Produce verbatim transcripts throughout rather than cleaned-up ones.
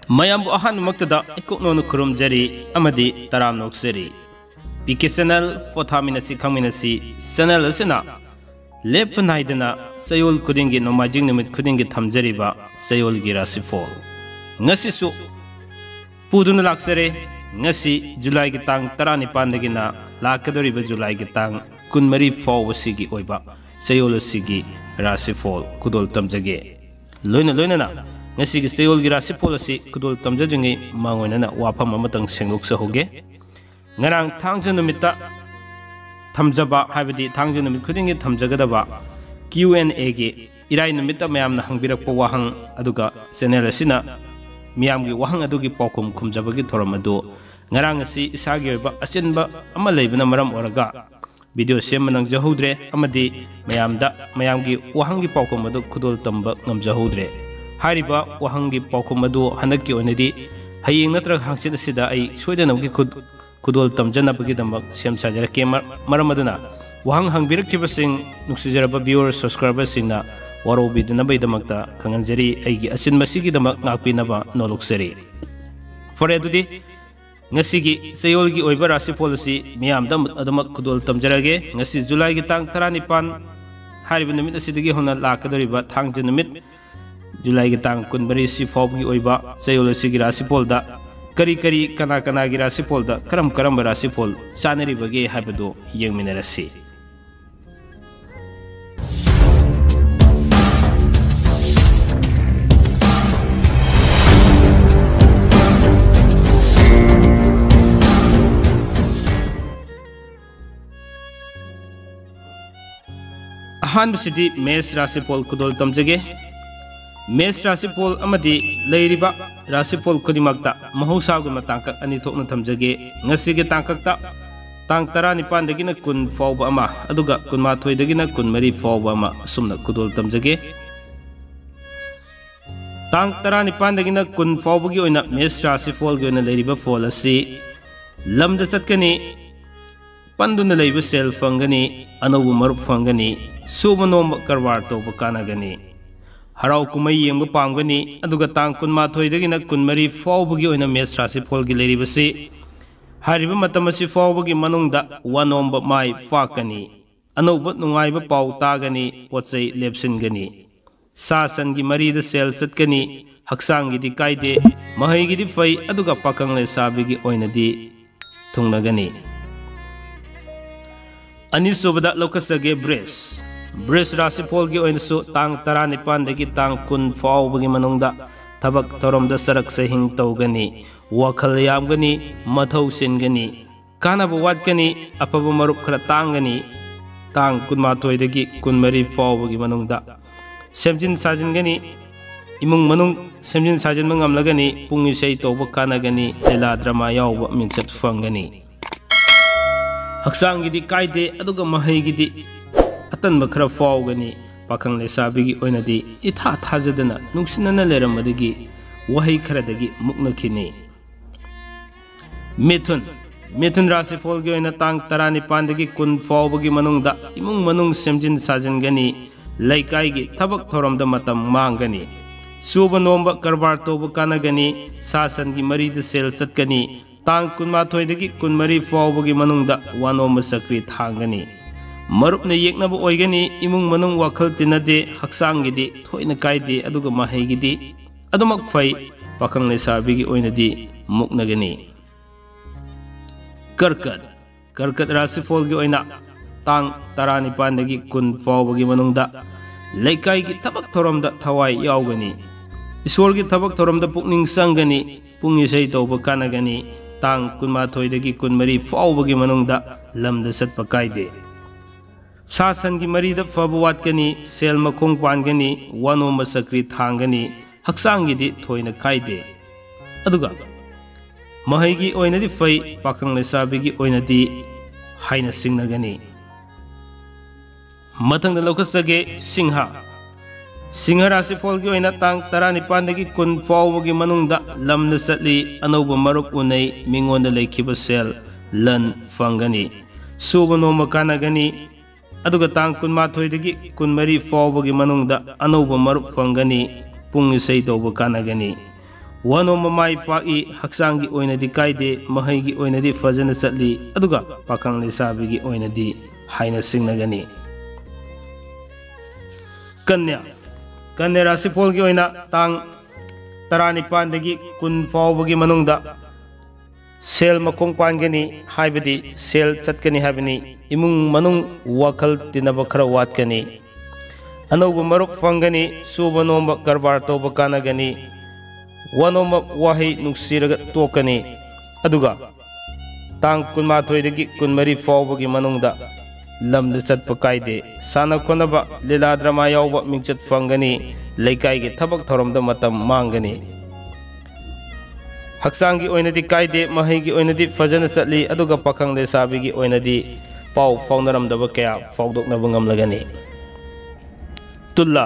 ꯃꯌꯥꯝꯕꯨ ꯑꯍꯥꯟꯕꯃꯛꯇꯗ ꯏꯀꯣꯛꯅꯧꯅ ꯈꯨꯔꯨꯝꯖꯔꯤ ꯑꯃꯗꯤ ꯇꯔꯥꯝꯅ ꯑꯣꯛꯆꯔꯤ꯫ ꯄꯤ ꯀꯦ ꯆꯦꯅꯦꯜ, ꯄꯣꯊꯥꯃꯤꯟꯅꯁꯤ ꯈꯪꯃꯤꯟꯅꯁꯤ ꯆꯦꯅꯦꯜ ꯑꯁꯤꯅ ꯂꯦꯞꯄ ꯅꯥꯏꯗꯅ ꯆꯌꯣꯜ ꯈꯨꯗꯤꯡꯒꯤ, ꯅꯣꯡꯃꯥꯏꯖꯤꯡ ꯅꯨꯃꯤꯠ ꯈꯨꯗꯤꯡꯒꯤ ꯊꯝꯖꯔꯤꯕ ꯆꯌꯣꯜꯒꯤ ꯔꯥꯁꯤꯐꯣꯜ ꯉꯁꯤꯁꯨ ꯄꯨꯗꯨꯅ ꯂꯥꯛꯆꯔꯦ꯫ ꯉꯁꯤ ꯖꯨꯂꯥꯏꯒꯤ ꯇꯥꯡ ꯇꯔꯥꯅꯤꯄꯥꯟꯗꯒꯤꯅ ꯂꯥꯛꯀꯗꯧꯔꯤꯕ ꯖꯨꯂꯥꯏꯒꯤ ꯇꯥꯡ ꯀꯨꯟꯃꯔꯤ ꯐꯥꯎꯕꯁꯤꯒꯤ ꯑꯣꯏꯕ ꯆꯌꯣꯜ ꯑꯁꯤꯒꯤ ꯔꯥꯁꯤꯐꯣꯜ ꯈꯨꯗꯣꯜ ꯇꯝꯖꯒꯦ꯫ ꯂꯣꯏꯅ ꯂꯣꯏꯅꯅ ꯉꯁꯤꯒꯤ ꯆꯌꯣꯜꯒꯤ ꯔꯥꯁꯤꯐꯣꯜ ꯑꯁꯤ ꯈꯨꯗꯣꯜ ꯇꯝꯖꯗ꯭ꯔꯤꯉꯩ ꯃꯥꯡꯑꯣꯏꯅꯅ ꯋꯥꯐꯝ ꯑꯃꯇꯪ ꯁꯦꯡꯗꯣꯛꯆꯍꯧꯒꯦ꯫ ꯉꯔꯥꯡ ꯊꯥꯡꯖ ꯅꯨꯃꯤꯠꯇ ꯊꯝꯖꯕ, ꯍꯥꯏꯕꯗꯤ ꯊꯥꯡꯖ ꯅꯨꯃꯤꯠ ꯈꯨꯗꯤꯡꯒꯤ ꯊꯝꯖꯒꯗꯕ ꯀ꯭ꯌꯨ ꯑꯦꯟ ꯑꯦꯒꯤ ꯏꯔꯥꯏ ꯅꯨꯃꯤꯠꯇ ꯃꯌꯥꯝꯅ ꯍꯪꯕꯤꯔꯛꯄ ꯋꯥꯍꯪ, ꯑꯗꯨꯒ ꯆꯦꯅꯦꯜ ꯑꯁꯤꯅ ꯃꯤꯌꯥꯝꯒꯤ ꯋꯥꯍꯪ ꯑꯗꯨꯒꯤ ꯄꯥꯎꯈꯨꯝ ꯈꯨꯝꯖꯕꯒꯤ ꯊꯧꯔꯝ ꯑꯗꯨ ꯉꯔꯥꯡ ꯑꯁꯤ ꯏꯁꯥꯒꯤ ꯑꯣꯏꯕ ꯑꯆꯤꯟꯕ ꯑꯃ ꯂꯩꯕꯅ ꯃꯔꯝ ꯑꯣꯏꯔꯒ ꯚꯤꯗꯤꯑꯣ ꯁꯦꯝꯕ ꯅꯪꯖꯍꯧꯗ꯭ꯔꯦ ꯑꯃꯗꯤ ꯃꯌꯥꯝꯗ, ꯃꯌꯥꯝꯒꯤ ꯋꯥꯍꯪꯒꯤ ꯄꯥꯎꯈꯨꯝ ꯑꯗꯨ ꯈꯨꯗꯣꯜ ꯇꯝꯕ ꯉꯝꯖꯍꯧꯗ꯭ꯔꯦ꯫ ꯍꯥꯏꯔꯤꯕ ꯋꯥꯍꯪꯒꯤ ꯄꯥꯎꯈꯨꯝ ꯑꯗꯨ ꯍꯟꯗꯛꯀꯤ ꯑꯣꯏꯅꯗꯤ ꯍꯌꯦꯡ ꯅꯠꯇ꯭ꯔꯒ ꯍꯪꯆꯤꯠ ꯑꯁꯤꯗ ꯑꯩ ꯁꯣꯏꯗꯅꯃꯛꯀꯤ ꯈꯨ-, ꯈꯨꯗꯣꯜ ꯇꯝꯖꯅꯕꯒꯤꯗꯃꯛ ꯁꯦꯝ ꯁꯥꯖꯔꯛꯀꯦ꯫ ꯃꯔ-, ꯃꯔꯝ ꯑꯗꯨꯅ ꯋꯥꯍꯪ ꯍꯪꯕꯤꯔꯛꯈꯤꯕꯁꯤꯡ, ꯅꯨꯡꯁꯤꯖꯔꯕ viewer, subscriberꯁꯤꯡꯅ ꯋꯥꯔꯧꯕꯤꯗꯅꯕꯒꯤꯗꯃꯛꯇ ꯈꯪꯍꯟꯖꯔꯤ꯫ ꯑꯩꯒꯤ ꯑꯆꯤꯟꯕꯁꯤꯒꯤꯗꯃꯛ ꯉꯥꯛꯄꯤꯅꯕ ꯅꯣꯂꯨꯛꯆꯔꯤ꯫ ꯐꯔꯦ, ꯑꯗꯨꯗꯤ ꯉꯁꯤꯒꯤ ꯆꯌꯣꯜꯒꯤ ꯑꯣꯏꯕ ꯔꯥꯁꯤꯐꯣꯜ ꯑꯁꯤ ꯃꯤꯌꯥꯝꯗ ꯑꯗꯨꯃꯛ ꯈꯨꯗꯣꯜ ꯇꯝꯖꯔꯒꯦ꯫ ꯉꯁꯤ ꯖꯨꯂꯥꯏꯒꯤ ꯇꯥꯡ ꯇꯔꯥꯅꯤꯄꯥꯟ ꯍꯥꯏꯔꯤꯕ ꯅꯨꯃꯤꯠ ꯑꯁꯤꯗꯒꯤ ꯍꯧꯅ ꯂꯥꯛꯀꯗꯧꯔꯤꯕ ꯊꯥꯡꯖ ꯅꯨꯃꯤꯠ, ꯖꯨꯂꯥꯏꯒꯤ ꯇꯥꯡ ꯀꯨꯟꯃꯔꯤ ꯁꯤ ꯐꯥꯎꯕꯒꯤ ꯑꯣꯏꯕ ꯆꯌꯣꯜ ꯑꯁꯤꯒꯤ ꯔꯥꯁꯤꯐꯣꯜꯗ ꯀꯔꯤ ꯀꯔꯤ, ꯀꯅꯥ ꯀꯅꯥꯒꯤ ꯔꯥꯁꯤꯐꯣꯜꯗ ꯀꯔꯝ ꯀꯔꯝꯕ ꯔꯥꯁꯤꯐꯣꯜ ꯆꯥꯅꯔꯤꯕꯒꯦ ꯍꯥꯏꯕꯗꯨ ꯌꯦꯡꯃꯤꯟꯅꯔꯁꯤ꯫ ꯑꯍꯥꯟꯕꯁꯤꯗꯤ ꯃꯦꯁ ꯔꯥꯁꯤꯐꯣꯜ ꯈꯨꯗꯣꯜ ꯇꯝꯖꯒꯦ꯫ ꯃꯦꯁ ꯔꯥꯁꯤꯐꯣꯜ ꯑꯃꯗꯤ ꯂꯩꯔꯤꯕ ꯔꯥꯁꯤꯐꯣꯜ ꯈꯨꯗꯤꯡꯃꯛꯇ ꯃꯍꯧꯁꯥꯒꯨꯝꯅ ꯇꯥꯡꯀꯛ ꯑꯅꯤ ꯊꯣꯛꯅ ꯊꯝꯖꯒꯦ꯫ ꯉꯁꯤꯒꯤ ꯇꯥꯡꯀꯛꯇ ꯇꯥꯡ ꯇꯔꯥꯅꯤꯄꯥꯟꯗꯒꯤꯅ ꯀꯨꯟ ꯐꯥꯎꯕ ꯑꯃ, ꯑꯗꯨꯒ ꯀꯨꯟꯃꯥꯊꯣꯏꯗꯒꯤꯅ ꯀꯨꯟꯃꯔꯤ ꯐꯥꯎꯕ ꯑꯃ, ꯑꯁꯨꯝꯅ ꯈꯨꯗꯣꯜ ꯇꯝꯖꯒꯦ꯫ ꯇꯥꯡ ꯇꯔꯥꯅꯤꯄꯥꯟꯗꯒꯤꯅ ꯀꯨꯟ ꯐꯥꯎꯕꯒꯤ ꯑꯣꯏꯅ ꯃꯦꯁ ꯔꯥꯁꯤꯐꯣꯜꯒꯤ ꯑꯣꯏꯅ ꯂꯩꯔꯤꯕ ꯐꯣꯜ ꯑꯁꯤ: ꯂꯝꯗ ꯆꯠꯀꯅꯤ, ꯄꯟꯗꯨꯅ ꯂꯩꯕ ꯁꯦꯜ ꯐꯪꯒꯅꯤ, ꯑꯅꯧꯕ ꯃꯔꯨꯞ ꯐꯪꯒꯅꯤ, ꯁꯨꯕ ꯅꯣꯝꯕ ꯀꯔꯕꯥꯔ ꯇꯧꯕ ꯀꯥꯟꯅꯒꯅꯤ꯫ ꯍꯔꯥꯎ ꯀꯨꯝꯍꯩ ꯌꯦꯡꯕ ꯄꯥꯝꯒꯅꯤ꯫ ꯑꯗꯨꯒ ꯇꯥꯡ ꯀꯨꯟꯃꯥꯊꯣꯏꯗꯒꯤꯅ ꯀꯨꯟꯃꯔꯤ ꯐꯥꯎꯕꯒꯤ ꯑꯣꯏꯅ ꯃꯦꯁ ꯔꯥꯁꯤꯐꯣꯜꯒꯤ ꯂꯩꯔꯤꯕꯁꯤ, ꯍꯥꯏꯔꯤꯕ ꯃꯇꯝ ꯑꯁꯤ ꯐꯥꯎꯕꯒꯤ ꯃꯅꯨꯡꯗ ꯋꯥꯅꯣꯝꯕ ꯃꯥꯏ ꯄꯥꯛꯀꯅꯤ꯫ ꯑꯅꯧꯕ ꯅꯨꯡꯉꯥꯏꯕ ꯄꯥꯎ ꯇꯥꯒꯅꯤ, ꯄꯣꯠ ꯆꯩ ꯂꯦꯞꯁꯤꯟꯒꯅꯤ꯫ ꯁꯥ ꯁꯟꯒꯤ ꯃꯔꯤꯗ ꯁꯦꯜ ꯆꯠꯀꯅꯤ, ꯍꯛꯆꯥꯡꯒꯤꯗꯤ ꯀꯥꯏꯗꯦ, ꯃꯍꯩꯒꯤꯗꯤ ꯐꯩ, ꯑꯗꯨꯒ ꯄꯥꯈꯪ ꯂꯩꯁꯥꯕꯤꯒꯤ ꯑꯣꯏꯅꯗꯤ ꯊꯨꯡꯅꯒꯅꯤ꯫ ꯑꯅꯤꯁꯨꯕꯗ ꯂꯧꯈꯠꯆꯒꯦ ꯕ꯭ꯔꯤꯖ꯫ ꯕ꯭ꯔꯤꯖ ꯔꯥꯁꯤꯐꯣꯜꯒꯤ ꯑꯣꯏꯅꯁꯨ ꯇꯥꯡ ꯇꯔꯥꯅꯤꯄꯥꯟꯗꯒꯤ ꯇꯥꯡ ꯀꯨꯟ ꯐꯥꯎꯕꯒꯤ ꯃꯅꯨꯡꯗ ꯊꯕꯛ ꯊꯧꯔꯝꯗ ꯆꯔꯛ ꯆꯍꯤꯡ ꯇꯧꯒꯅꯤ, ꯋꯥꯈꯜ ꯌꯥꯝꯒꯅꯤ, ꯃꯊꯧ ꯆꯤꯟꯒꯅꯤ, ꯀꯥꯟꯅꯕ ꯋꯥꯠꯀꯅꯤ, ꯑꯐꯕ ꯃꯔꯨꯞ ꯈꯔ ꯇꯥꯡꯒꯅꯤ꯫ ꯇꯥꯡ ꯀꯨꯟꯃꯥꯊꯣꯏꯗꯒꯤ ꯀꯨꯟꯃꯔꯤ ꯐꯥꯎꯕꯒꯤ ꯃꯅꯨꯡꯗ ꯁꯦꯝꯖꯤꯟ ꯁꯥꯖꯤꯟꯒꯅꯤ, ꯏꯃꯨꯡ ꯃꯅꯨꯡ ꯁꯦꯝꯖꯤꯟ ꯁꯥꯖꯤꯟꯕ ꯉꯝꯂꯒꯅꯤ, ꯄꯨꯡ ꯏꯁꯩ ꯇꯧꯕ ꯀꯥꯟꯅꯒꯅꯤ, ꯂꯤꯂꯥ ꯗ꯭ꯔꯃꯥ ꯌꯥꯎꯕ ꯃꯤꯡꯆꯠ ꯐꯪꯒꯅꯤ꯫ ꯍꯛꯆꯥꯡꯒꯤꯗꯤ ꯀꯥꯏꯗꯦ, ꯑꯗꯨꯒ ꯃꯍꯩꯒꯤꯗꯤ ꯑꯇꯟꯕ ꯈꯔ ꯐꯥꯎꯒꯅꯤ꯫ ꯄꯥꯈꯪ ꯂꯩꯁꯥꯕꯤꯒꯤ ꯑꯣꯏꯅꯗꯤ ꯏꯊꯥ ꯊꯥꯖꯗꯅ ꯅꯨꯡꯁꯤꯅꯅ ꯂꯩꯔꯝꯕꯗꯒꯤ ꯋꯥꯍꯩ ꯈꯔꯗꯒꯤ ꯃꯨꯛꯅꯈꯤꯅꯤ꯫ ꯃꯤꯊꯨꯟ꯫ ꯃꯤꯊꯨꯟ ꯔꯥꯁꯤꯐꯣꯜꯒꯤ ꯑꯣꯏꯅ ꯇꯥꯡ ꯇꯔꯥꯅꯤꯄꯥꯟꯗꯒꯤ ꯀꯨꯟ ꯐꯥꯎꯕꯒꯤ ꯃꯅꯨꯡꯗ ꯏꯃꯨꯡ ꯃꯅꯨꯡ ꯁꯦꯝꯖꯤꯟ ꯁꯥꯖꯤꯟꯒꯅꯤ, ꯂꯩꯀꯥꯏꯒꯤ ꯊꯕꯛ ꯊꯧꯔꯝꯗ ꯃꯇꯝ ꯃꯥꯡꯒꯅꯤ꯫ ꯁꯨꯕ ꯅꯣꯝꯕ ꯀꯔꯕꯥꯔ ꯇꯧꯕ ꯀꯥꯟꯅꯒꯅꯤ, ꯁꯥ ꯁꯟꯒꯤ ꯃꯔꯤꯗ ꯁꯦꯜ ꯆꯠꯀꯅꯤ꯫ ꯇꯥꯡ ꯀꯨꯟꯃꯥꯊꯣꯏꯗꯒꯤ ꯀꯨꯟꯃꯔꯤ ꯐꯥꯎꯕꯒꯤ ꯃꯅꯨꯡꯗ ꯋꯥꯅꯣꯝꯕ ꯆꯀ꯭ꯔꯤ ꯊꯥꯡꯒꯅꯤ꯫ ꯃꯔꯨꯞꯅ ꯌꯦꯛꯅꯕ ꯑꯣꯏꯒꯅꯤ, ꯏꯃꯨꯡ ꯃꯅꯨꯡ ꯋꯥꯈꯜ ꯇꯤꯟꯅꯗꯦ, ꯍꯛꯆꯥꯡꯒꯤꯗꯤ ꯊꯣꯏꯅ ꯀꯥꯏꯗꯦ, ꯑꯗꯨꯒ ꯃꯍꯩꯒꯤꯗꯤ ꯑꯗꯨꯃꯛ ꯐꯩ, ꯄꯥꯈꯪ ꯂꯩꯁꯥꯕꯤꯒꯤ ꯑꯣꯏꯅꯗꯤ ꯃꯨꯛꯅꯒꯅꯤ꯫ ꯀꯔꯀꯠ꯫ ꯀꯔꯀꯠ ꯔꯥꯁꯤꯐꯣꯜꯒꯤ ꯑꯣꯏꯅ ꯇꯥꯡ ꯇꯔꯥꯅꯤꯄꯥꯟꯗꯒꯤ ꯀꯨꯟ ꯐꯥꯎꯕꯒꯤ ꯃꯅꯨꯡꯗ ꯂꯩꯀꯥꯏꯒꯤ ꯊꯕꯛ ꯊꯧꯔꯝꯗ ꯊꯋꯥꯏ ꯌꯥꯎꯒꯅꯤ꯫ ꯏꯁꯣꯔꯒꯤ ꯊꯕꯛ ꯊꯧꯔꯝꯗ ꯄꯨꯛꯅꯤꯡ ꯆꯪꯒꯅꯤ꯫ ꯄꯨꯡ ꯏꯁꯩ ꯇꯧꯕ ꯀꯥꯟꯅꯒꯅꯤ꯫ ꯇꯥꯡ ꯀꯨꯟꯃꯥꯊꯣꯏꯗꯒꯤ ꯀꯨꯟꯃꯔꯤ ꯐꯥꯎꯕꯒꯤ ꯃꯅꯨꯡꯗ ꯂꯝꯗ ꯆꯠꯄ ꯀꯥꯏꯗꯦ꯫ ꯁꯥ ꯁꯟꯒꯤ ꯃꯔꯤꯗ ꯐꯕ ꯋꯥꯠꯀꯅꯤ, ꯁꯦꯜ ꯃꯈꯣꯡ ꯄꯥꯟꯒꯅꯤ, ꯋꯥꯅꯣꯝꯕ ꯆꯀ꯭ꯔꯤ ꯊꯥꯡꯒꯅꯤ, ꯍꯛꯆꯥꯡꯒꯤꯗꯤ ꯊꯣꯏꯅ ꯀꯥꯏꯗꯦ꯫ ꯑꯗꯨꯒ ꯃꯍꯩꯒꯤ ꯑꯣꯏꯅꯗꯤ ꯐꯩ, ꯄꯥꯈꯪ ꯂꯩꯁꯥꯕꯤꯒꯤ ꯑꯣꯏꯅꯗꯤ ꯍꯥꯏꯅ ꯁꯤꯡꯅꯒꯅꯤ꯫ ꯃꯊꯪꯗ ꯂꯧꯈꯠꯆꯒꯦ ꯁꯤꯡꯍ꯫ ꯁꯤꯡꯍ ꯔꯥꯁꯤꯐꯣꯜꯒꯤ ꯑꯣꯏꯅ ꯇꯥꯡ ꯇꯔꯥꯅꯤꯄꯥꯟꯗꯒꯤ ꯀꯨꯟ ꯐꯥꯎꯕꯒꯤ ꯃꯅꯨꯡꯗ ꯂꯝꯗ ꯆꯠꯂꯤ, ꯑꯅꯧꯕ ꯃꯔꯨꯞ ꯎꯅꯩ, ꯃꯤꯉꯣꯟꯗ ꯂꯩꯈꯤꯕ ꯁꯦꯜ ꯂꯟ ꯐꯪꯒꯅꯤ꯫ ꯁꯨꯕ ꯅꯣꯝꯕ ꯀꯥꯟꯅꯒꯅꯤ, ꯑꯗꯨꯒ ꯇꯥꯡ ꯀꯨꯟꯃꯥꯊꯣꯏꯗꯒꯤ ꯀꯨꯟꯃꯔꯤ ꯐꯥꯎꯕꯒꯤ ꯃꯅꯨꯡꯗ ꯑꯅꯧꯕ ꯃꯔꯨꯞ ꯐꯪꯒꯅꯤ, ꯄꯨꯡ ꯏꯁꯩ ꯇꯧꯕ ꯀꯥꯟꯅꯒꯅꯤ꯫ ꯋꯥꯅꯣꯝꯕ ꯃꯥꯏ ꯄꯥꯛꯏ, ꯍꯛꯆꯥꯡꯒꯤ ꯑꯣꯏꯅꯗꯤ ꯀꯥꯏꯗꯦ, ꯃꯍꯩꯒꯤ ꯑꯣꯏꯅꯗꯤ ꯐꯖꯅ ꯆꯠꯂꯤ, ꯑꯗꯨꯒ ꯄꯥꯈꯪ ꯂꯩꯁꯥꯕꯤꯒꯤ ꯑꯣꯏꯅꯗꯤ ꯍꯥꯏꯅ ꯁꯤꯡꯅꯒꯅꯤ꯫ ꯀꯟꯌꯥ, ꯀꯟꯌꯥ ꯔꯥꯁꯤꯐꯣꯜꯒꯤ ꯑꯣꯏꯅ ꯇꯥꯡ ꯇꯔꯥꯅꯤꯄꯥꯟꯗꯒꯤ ꯀꯨꯟ ꯐꯥꯎꯕꯒꯤ ꯃꯅꯨꯡꯗ ꯁꯦꯜ ꯃꯈꯣꯡ ꯄꯥꯟꯒꯅꯤ, ꯍꯥꯏꯕꯗꯤ ꯁꯦꯜ ꯆꯠꯀꯅꯤ ꯍꯥꯏꯕꯅꯤ꯫ ꯏꯃꯨꯡ ꯃꯅꯨꯡ ꯋꯥꯈꯜ ꯇꯤꯟꯅꯕ ꯈꯔ ꯋꯥꯠꯀꯅꯤ꯫ ꯑꯅꯧꯕ ꯃꯔꯨꯞ ꯐꯪꯒꯅꯤ, ꯁꯨꯕ ꯅꯣꯝꯕ ꯀꯔꯕꯥꯔ ꯇꯧꯕ ꯀꯥꯟꯅꯒꯅꯤ꯫ ꯋꯥꯅꯣꯝꯕ ꯋꯥꯍꯩ ꯅꯨꯡꯁꯤꯔꯒ ꯇꯣꯛꯀꯅꯤ꯫ ꯑꯗꯨꯒ ꯇꯥꯡ ꯀꯨꯟꯃꯥꯊꯣꯏꯗꯒꯤ ꯀꯨꯟꯃꯔꯤ ꯐꯥꯎꯕꯒꯤ ꯃꯅꯨꯡꯗ ꯂꯝꯗ ꯆꯠꯄ ꯀꯥꯏꯗꯦ꯫ ꯁꯥꯟꯅ ꯈꯣꯠꯅꯕ, ꯂꯤꯂꯥ ꯗ꯭ꯔꯃꯥ ꯌꯥꯎꯕ ꯃꯤꯡꯆꯠ ꯐꯪꯒꯅꯤ꯫ ꯂꯩꯀꯥꯏꯒꯤ ꯊꯕꯛ ꯊꯧꯔꯝꯗ ꯃꯇꯝ ꯃꯥꯡꯒꯅꯤ꯫ ꯍꯛꯆꯥꯡꯒꯤ ꯑꯣꯏꯅꯗꯤ ꯀꯥꯏꯗꯦ, ꯃꯍꯩꯒꯤ ꯑꯣꯏꯅꯗꯤ ꯐꯖꯅ ꯆꯠꯂꯤ, ꯑꯗꯨꯒ ꯄꯥꯈꯪ ꯂꯩꯁꯥꯕꯤꯒꯤ ꯑꯣꯏꯅꯗꯤ ꯄꯥꯎ ꯐꯥꯎꯅꯔꯝꯗꯕ ꯀꯌꯥ ꯐꯥꯎꯗꯣꯛꯅꯕ ꯉꯝꯂꯒꯅꯤ꯫ ꯇꯨꯂꯥ,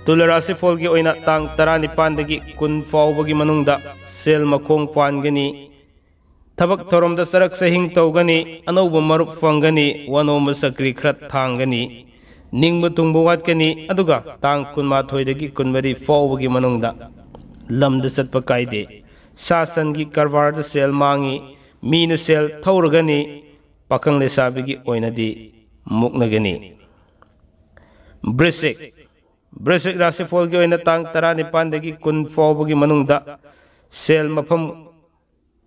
ꯇꯨꯂꯥ ꯔꯥꯁꯤꯐꯣꯜꯒꯤ ꯑꯣꯏꯅ ꯇꯥꯡ ꯇꯔꯥꯅꯤꯄꯥꯟꯗꯒꯤ ꯀꯨꯟ ꯐꯥꯎꯕꯒꯤ ꯃꯅꯨꯡꯗ ꯁꯦꯜ ꯃꯈꯣꯡ ꯄꯥꯟꯒꯅꯤ꯫ ꯊꯕꯛ ꯊꯧꯔꯝꯗ ꯆꯔꯛ ꯆꯍꯤꯡ ꯇꯧꯒꯅꯤ, ꯑꯅꯧꯕ ꯃꯔꯨꯞ ꯐꯪꯒꯅꯤ, ꯋꯥꯅꯣꯝꯕ ꯆꯀ꯭ꯔꯤ ꯈꯔ ꯊꯥꯡꯒꯅꯤ, ꯅꯤꯡꯕ ꯊꯨꯡꯕ ꯋꯥꯠꯀꯅꯤ꯫ ꯑꯗꯨꯒ ꯇꯥꯡ ꯀꯨꯟꯃꯥꯊꯣꯏꯗꯒꯤ ꯀꯨꯟꯃꯔꯤ ꯐꯥꯎꯕꯒꯤ ꯃꯅꯨꯡꯗ ꯂꯝꯗ ꯆꯠꯄ ꯀꯥꯏꯗꯦ꯫ ꯁꯥ ꯁꯟꯒꯤ ꯀꯔꯕꯥꯔꯗ ꯁꯦꯜ ꯃꯥꯡꯉꯤ, ꯃꯤꯅ ꯁꯦꯜ ꯊꯧꯔꯒꯅꯤ, ꯄꯥꯈꯪ ꯂꯩꯁꯥꯕꯤꯒꯤ ꯑꯣꯏꯅꯗꯤ ꯃꯨꯛꯅꯒꯅꯤ꯫ ꯕ꯭ꯔꯤꯁꯤꯛ, ꯕ꯭ꯔꯤꯁꯤꯛ ꯔꯥꯁꯤꯐꯣꯜꯒꯤ ꯑꯣꯏꯅ ꯇꯥꯡ ꯇꯔꯥꯅꯤꯄꯥꯟꯗꯒꯤ ꯀꯨꯟ ꯐꯥꯎꯕꯒꯤ ꯃꯅꯨꯡꯗ ꯁꯦꯜ ꯃꯐꯝ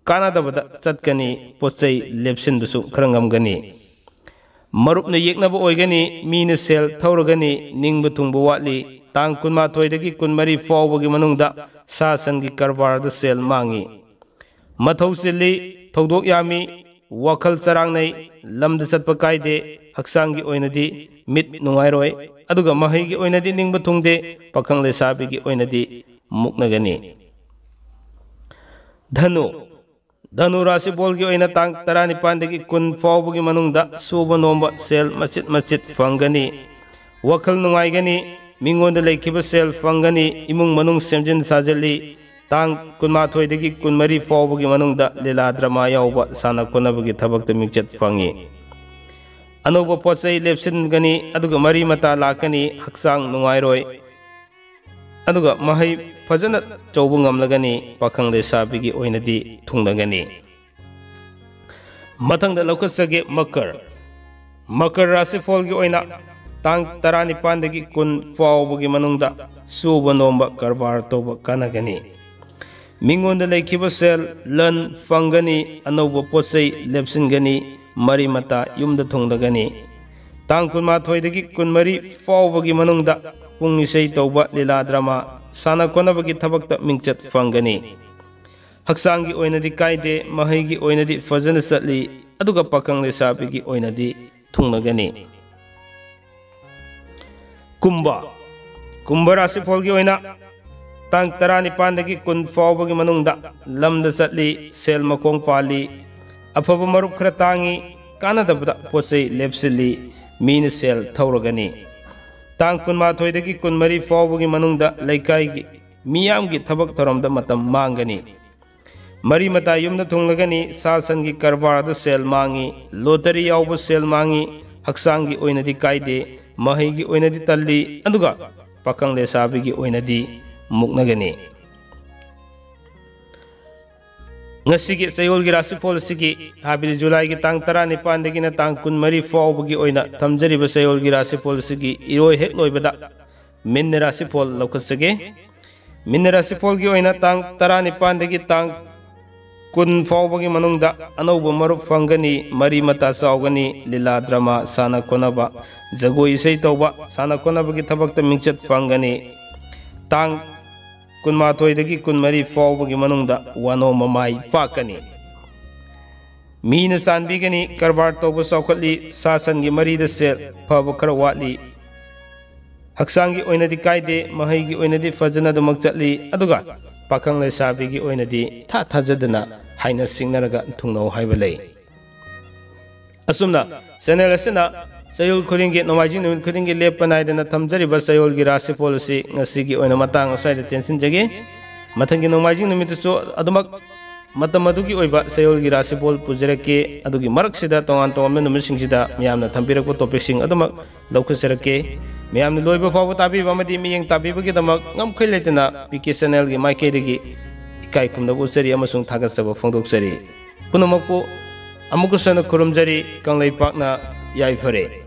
ꯀꯥꯟꯅꯗꯕꯗ ꯆꯠꯀꯅꯤ, ꯄꯣꯠ ꯆꯩ ꯂꯦꯞꯁꯤꯟꯕꯁꯨ ꯈꯔ ꯉꯝꯒꯅꯤ꯫ ꯃꯔꯨꯞꯅ ꯌꯦꯛꯅꯕ ꯑꯣꯏꯒꯅꯤ, ꯃꯤꯅ ꯁꯦꯜ ꯊꯧꯔꯒꯅꯤ, ꯅꯤꯡꯕ ꯊꯨꯡꯕ ꯋꯥꯠꯂꯤ꯫ ꯇꯥꯡ ꯀꯨꯟꯃꯥꯊꯣꯏꯗꯒꯤ ꯀꯨꯟꯃꯔꯤ ꯐꯥꯎꯕꯒꯤ ꯃꯅꯨꯡꯗ ꯁꯥ ꯁꯟꯒꯤ ꯀꯔꯕꯥꯔꯗ ꯁꯦꯜ ꯃꯥꯡꯉꯤ꯫ ꯃꯊꯧ ꯆꯤꯜꯂꯤ, ꯊꯧꯗꯣꯛ ꯌꯥꯝꯃꯤ, ꯋꯥꯈꯜ ꯆꯔꯥꯡꯅꯩ, ꯂꯝꯗ ꯆꯠꯄ ꯀꯥꯏꯗꯦ, ꯍꯛꯆꯥꯡꯒꯤ ꯑꯣꯏꯅꯗꯤ ꯃꯤꯠ ꯅꯨꯡꯉꯥꯏꯔꯣꯏ, ꯑꯗꯨꯒ ꯃꯍꯩꯒꯤ ꯑꯣꯏꯅꯗꯤ ꯅꯤꯡꯕ ꯊꯨꯡꯗꯦ, ꯄꯥꯈꯪ ꯂꯩꯁꯥꯕꯤꯒꯤ ꯑꯣꯏꯅꯗꯤ ꯃꯨꯛꯅꯒꯅꯤ꯫ ꯙꯅꯨ, ꯙꯅꯨ ꯔꯥꯁꯤꯐꯣꯜꯒꯤ ꯑꯣꯏꯅ ꯇꯥꯡ ꯇꯔꯥꯅꯤꯄꯥꯟꯗꯒꯤ ꯀꯨꯟ ꯐꯥꯎꯕꯒꯤ ꯃꯅꯨꯡꯗ ꯁꯨꯕ ꯅꯣꯝꯕ ꯁꯦꯜ ꯃꯆꯤꯠ ꯃꯆꯤꯠ ꯐꯪꯒꯅꯤ꯫ ꯋꯥꯈꯜ ꯅꯨꯡꯉꯥꯏꯒꯅꯤ, ꯃꯤꯉꯣꯟꯗ ꯂꯩꯈꯤꯕ ꯁꯦꯜ ꯐꯪꯒꯅꯤ, ꯏꯃꯨꯡ ꯃꯅꯨꯡ ꯁꯦꯝꯖꯤꯟ ꯁꯥꯖꯤꯜꯂꯤ꯫ ꯇꯥꯡ ꯀꯨꯟꯃꯥꯊꯣꯏꯗꯒꯤ ꯀꯨꯟꯃꯔꯤ ꯐꯥꯎꯕꯒꯤ ꯃꯅꯨꯡꯗ ꯂꯤꯂꯥ ꯗ꯭ꯔꯃꯥ ꯌꯥꯎꯕ ꯁꯥꯟꯅ ꯈꯣꯠꯅꯕꯒꯤ ꯊꯕꯛꯇ ꯃꯤꯡꯆꯠ ꯐꯪꯉꯤ꯫ ꯑꯅꯧꯕ ꯄꯣꯠ ꯆꯩ ꯂꯦꯞꯁꯤꯟꯒꯅꯤ, ꯑꯗꯨꯒ ꯃꯔꯤ ꯃꯇꯥ ꯂꯥꯛꯀꯅꯤ, ꯍꯛꯆꯥꯡ ꯅꯨꯡꯉꯥꯏꯔꯣꯏ, ꯑꯗꯨꯒ ꯃꯍꯩ ꯐꯖꯅ ꯆꯧꯕ ꯉꯝꯂꯒꯅꯤ, ꯄꯥꯈꯪ ꯂꯩꯁꯥꯕꯤꯒꯤ ꯑꯣꯏꯅꯗꯤ ꯊꯨꯡꯅꯒꯅꯤ꯫ ꯃꯊꯪꯗ ꯂꯧꯈꯠꯆꯒꯦ ꯃꯀꯔ꯫ ꯃꯀꯔ ꯔꯥꯁꯤꯐꯣꯜꯒꯤ ꯑꯣꯏꯅ ꯇꯥꯡ ꯇꯔꯥꯅꯤꯄꯥꯟꯗꯒꯤ ꯀꯨꯟ ꯐꯥꯎꯕꯒꯤ ꯃꯅꯨꯡꯗ ꯁꯨꯕ ꯅꯣꯝꯕ ꯀꯔꯕꯥꯔ ꯇꯧꯕ ꯀꯥꯟꯅꯒꯅꯤ꯫ ꯃꯤꯉꯣꯟꯗ ꯂꯩꯈꯤꯕ ꯁꯦꯜ ꯂꯟ ꯐꯪꯒꯅꯤ, ꯑꯅꯧꯕ ꯄꯣꯠ ꯆꯩ ꯂꯦꯞꯁꯤꯟꯒꯅꯤ, ꯃꯔꯤ ꯃꯇꯥ ꯌꯨꯝꯗ ꯊꯨꯡꯂꯒꯅꯤ꯫ ꯇꯥꯡ ꯀꯨꯟꯃꯥꯊꯣꯏꯗꯒꯤ ꯀꯨꯟꯃꯔꯤ ꯐꯥꯎꯕꯒꯤ ꯃꯅꯨꯡꯗ ꯄꯨꯡ ꯏꯁꯩ ꯇꯧꯕ, ꯂꯤꯂꯥ ꯗ꯭ꯔꯃꯥ, ꯁꯥꯟꯅ ꯈꯣꯠꯅꯕꯒꯤ ꯊꯕꯛꯇ ꯃꯤꯡꯆꯠ ꯐꯪꯒꯅꯤ꯫ ꯍꯛꯆꯥꯡꯒꯤ ꯑꯣꯏꯅꯗꯤ ꯀꯥꯏꯗꯦ, ꯃꯍꯩꯒꯤ ꯑꯣꯏꯅꯗꯤ ꯐꯖꯅ ꯆꯠꯂꯤ, ꯑꯗꯨꯒ ꯄꯥꯈꯪ ꯂꯩꯁꯥꯕꯤꯒꯤ ꯑꯣꯏꯅꯗꯤ ꯊꯨꯡꯅꯒꯅꯤ꯫ ꯀꯨꯝꯚ꯫ ꯀꯨꯝꯚ ꯔꯥꯁꯤꯐꯣꯜꯒꯤ ꯑꯣꯏꯅ ꯇꯥꯡ ꯇꯔꯥꯅꯤꯄꯥꯟꯗꯒꯤ ꯀꯨꯟ ꯐꯥꯎꯕꯒꯤ ꯃꯅꯨꯡꯗ ꯂꯝꯗ ꯆꯠꯂꯤ, ꯁꯦꯜ ꯃꯈꯣꯡ ꯄꯥꯜꯂꯤ, ꯑꯐꯕ ꯃꯔꯨꯞ ꯈꯔ ꯇꯥꯡꯉꯤ, ꯀꯥꯟꯅꯗꯕꯗ ꯄꯣꯠ ꯆꯩ ꯂꯦꯞꯁꯤꯜꯂꯤ, ꯃꯤꯅ ꯁꯦꯜ ꯊꯧꯔꯒꯅꯤ꯫ ꯇꯥꯡ ꯀꯨꯟꯃꯥꯊꯣꯏꯗꯒꯤ ꯀꯨꯟꯃꯔꯤ ꯐꯥꯎꯕꯒꯤ ꯃꯅꯨꯡꯗ ꯂꯩꯀꯥꯏꯒꯤ ꯃꯤꯌꯥꯝꯒꯤ ꯊꯕꯛ ꯊꯧꯔꯝꯗ ꯃꯇꯝ ꯃꯥꯡꯒꯅꯤ꯫ ꯃꯔꯤ ꯃꯇꯥ ꯌꯨꯝꯗ ꯊꯨꯡꯂꯒꯅꯤ, ꯁꯥ ꯁꯟꯒꯤ ꯀꯔꯕꯥꯔꯗ ꯁꯦꯜ ꯃꯥꯡꯉꯤ, ꯂꯣꯇꯔꯤ ꯌꯥꯎꯕ ꯁꯦꯜ ꯃꯥꯡꯉꯤ, ꯍꯛꯆꯥꯡꯒꯤ ꯑꯣꯏꯅꯗꯤ ꯀꯥꯏꯗꯦ, ꯃꯍꯩꯒꯤ ꯑꯣꯏꯅꯗꯤ ꯇꯜꯂꯤ, ꯑꯗꯨꯒ ꯄꯥꯈꯪ ꯂꯩꯁꯥꯕꯤꯒꯤ ꯑꯣꯏꯅꯗꯤ ꯃꯨꯛꯅꯒꯅꯤ꯫ ꯉꯁꯤꯒꯤ ꯆꯌꯣꯜꯒꯤ ꯔꯥꯁꯤꯐꯣꯜ ꯑꯁꯤꯒꯤ, ꯍꯥꯏꯕꯗꯤ ꯖꯨꯂꯥꯏꯒꯤ ꯇꯥꯡ ꯇꯔꯥꯅꯤꯄꯥꯟꯗꯒꯤꯅ ꯇꯥꯡ ꯀꯨꯟꯃꯔꯤ ꯐꯥꯎꯕꯒꯤ ꯑꯣꯏꯅ ꯊꯝꯖꯔꯤꯕ ꯆꯌꯣꯜꯒꯤ ꯔꯥꯁꯤꯐꯣꯜ ꯑꯁꯤꯒꯤ ꯏꯔꯣꯏ ꯍꯦꯛ ꯂꯣꯏꯕꯗ ꯃꯤꯟꯅ ꯔꯥꯁꯤꯐꯣꯜ ꯂꯧꯈꯠꯆꯒꯦ꯫ ꯃꯤꯟꯅ ꯔꯥꯁꯤꯐꯣꯜꯒꯤ ꯑꯣꯏꯅ ꯇꯥꯡ ꯇꯔꯥꯅꯤꯄꯥꯟꯗꯒꯤ ꯇꯥꯡ ꯀꯨꯟ ꯐꯥꯎꯕꯒꯤ ꯃꯅꯨꯡꯗ ꯑꯅꯧꯕ ꯃꯔꯨꯞ ꯐꯪꯒꯅꯤ, ꯃꯔꯤ ꯃꯇꯥ ꯆꯥꯎꯒꯅꯤ, ꯂꯤꯂꯥ ꯗ꯭ꯔꯃꯥ, ꯁꯥꯟꯅ ꯈꯣꯠꯅꯕ, ꯖꯒꯣꯏ ꯏꯁꯩ ꯇꯧꯕ, ꯁꯥꯟꯅ ꯈꯣꯠꯅꯕꯒꯤ ꯊꯕꯛꯇ ꯃꯤꯡꯆꯠ ꯐꯪꯒꯅꯤ꯫ ꯇꯥꯡ ꯀꯨꯟꯃꯥꯊꯣꯏꯗꯒꯤ ꯀꯨꯟꯃꯔꯤ ꯐꯥꯎꯕꯒꯤ ꯃꯅꯨꯡꯗ ꯋꯥꯅꯣꯝꯕ ꯃꯥꯏ ꯄꯥꯛꯀꯅꯤ꯫ ꯃꯤꯅ ꯆꯥꯟꯕꯤꯒꯅꯤ, ꯀꯔꯕꯥꯔ ꯇꯧꯕ ꯆꯥꯎꯈꯠꯂꯤ, ꯁꯥ ꯁꯟꯒꯤ ꯃꯔꯤꯗ ꯁꯦꯜ ꯐꯕ ꯈꯔ ꯋꯥꯠꯂꯤ꯫ ꯍꯛꯆꯥꯡꯒꯤ ꯑꯣꯏꯅꯗꯤ ꯀꯥꯏꯗꯦ, ꯃꯍꯩꯒꯤ ꯑꯣꯏꯅꯗꯤ ꯐꯖꯅ ꯑꯗꯨꯃꯛ ꯆꯠꯂꯤ, ꯑꯗꯨꯒ ꯄꯥꯈꯪ ꯂꯩꯁꯥꯕꯤꯒꯤ ꯑꯣꯏꯅꯗꯤ ꯏꯊꯥ ꯊꯥꯖꯗꯅ ꯍꯥꯏꯅ ꯁꯤꯡꯅꯔꯒ ꯊꯨꯡꯅꯧ ꯍꯥꯏꯕ ꯂꯩ꯫ ꯑꯁꯨꯝꯅ ꯆꯦꯅꯦꯜ ꯑꯁꯤꯅ ꯆꯌꯣꯜ ꯈꯨꯗꯤꯡꯒꯤ, ꯅꯣꯡꯃꯥꯏꯖꯤꯡ ꯅꯨꯃꯤꯠ ꯈꯨꯗꯤꯡꯒꯤ ꯂꯦꯞꯄ ꯅꯥꯏꯗꯅ ꯊꯝꯖꯔꯤꯕ ꯆꯌꯣꯜꯒꯤ ꯔꯥꯁꯤꯐꯣꯜ ꯑꯁꯤ ꯉꯁꯤꯒꯤ ꯑꯣꯏꯅ ꯃꯇꯥꯡ ꯑꯁ꯭ꯋꯥꯏꯗ ꯇꯦꯟꯁꯤꯟꯖꯒꯦ꯫ ꯃꯊꯪꯒꯤ ꯅꯣꯡꯃꯥꯏꯖꯤꯡ ꯅꯨꯃꯤꯠꯇꯁꯨ ꯑꯗꯨꯃꯛ ꯃꯇꯝ ꯑꯗꯨꯒꯤ ꯑꯣꯏꯕ ꯆꯌꯣꯜꯒꯤ ꯔꯥꯁꯤꯐꯣꯜ ꯄꯨꯖꯔꯛꯀꯦ꯫ ꯑꯗꯨꯒꯤ ꯃꯔꯛꯁꯤꯗ ꯇꯣꯉꯥꯟ ꯇꯣꯉꯥꯟꯕ ꯅꯨꯃꯤꯠꯁꯤꯡꯁꯤꯗ ꯃꯌꯥꯝꯅ ꯊꯝꯕꯤꯔꯛꯄ ꯇꯣꯄꯤꯛꯁꯤꯡ ꯑꯗꯨꯃꯛ ꯂꯧꯈꯠꯆꯔꯛꯀꯦ꯫ ꯃꯌꯥꯝꯅ ꯂꯣꯏꯕ ꯐꯥꯎꯕ ꯇꯥꯕꯤꯕ ꯑꯃꯗꯤ ꯃꯤꯠꯌꯦꯡ ꯇꯥꯕꯤꯕꯒꯤꯗꯃꯛ ꯉꯝꯈꯩ ꯂꯩꯇꯅ ꯄꯤ ꯀꯦ ꯆꯦꯅꯦꯜꯒꯤ ꯃꯥꯏꯀꯩꯗꯒꯤ ꯏꯀꯥꯏ ꯈꯨꯝꯅꯕ ꯎꯠꯆꯔꯤ ꯑꯃꯁꯨꯡ ꯊꯥꯒꯠꯆꯕ ꯐꯣꯡꯗꯣꯛꯆꯔꯤ꯫ ꯄꯨꯝꯅꯃꯛꯄꯨ ꯑꯃꯨꯛꯀꯁꯨ ꯍꯟꯅ ꯈꯨꯔꯨꯝꯖꯔꯤ꯫ ꯀꯪꯂꯩꯄꯥꯛꯅ ꯌꯥꯏꯐꯔꯦ꯫